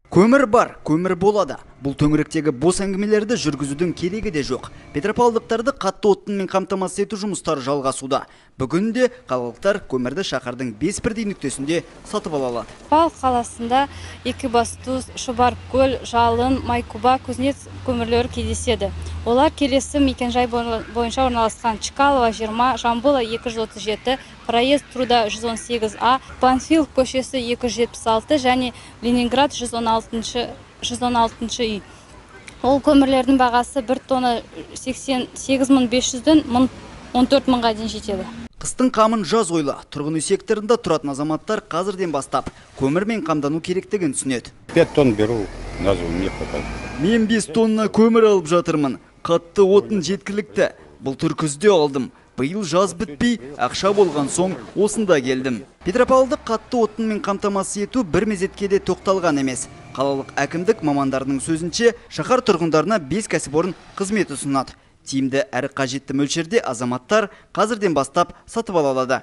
Көмір бар, көмір болады. Бұл төңіректегі бос әңгімелерді жүргізудің керегі де жоқ. Петропавлдықтарды қатты отынмен қамтамасыз ету жұмыстары жалғасуда. Бүгін де қалалықтар көмірді шаһардың 5 бірдей нүктесінде сатып ала алады. Павлов қаласында Екібастұз, Шұбаркөл, Жалын, Майкуба, Кузнец көмірлері кездеседі. Олар келесі мекенжай бойынша орналасқан: Чкалова 20, Жамбыла 237, проезд Труда 118А, Панфилов көшесі 276 және Ленинград 116 үй. Ол көмірлердің бағасы 1 тонна 88 500-ден 14 мыңға дейін жетеді. Қыстың қамын жаз ойла. Тұрғын үй секторында тұратын азаматтар қазірден бастап көмірмен қамдану керектігін түсінеді. 5 тонн беру на зиму, мне хватает. Мен 5 тонна көмір алып жатырмын. Қатты отын жеткілікті. Былтыр күзде алдым. Биыл жаз бітпей, ақша болған соң осында келдім. Петропавлды қатты отынмен қамтамасыз ету бір мезетке де тоқталған емес. Қалалық әкімдік мамандарының сөзінше, шаһар тұрғындарына 5 кәсіпорын қызмет ұсынады. Тиімді әрі қажетті мөлшерде азаматтар қазірден бастап сатып ала алады.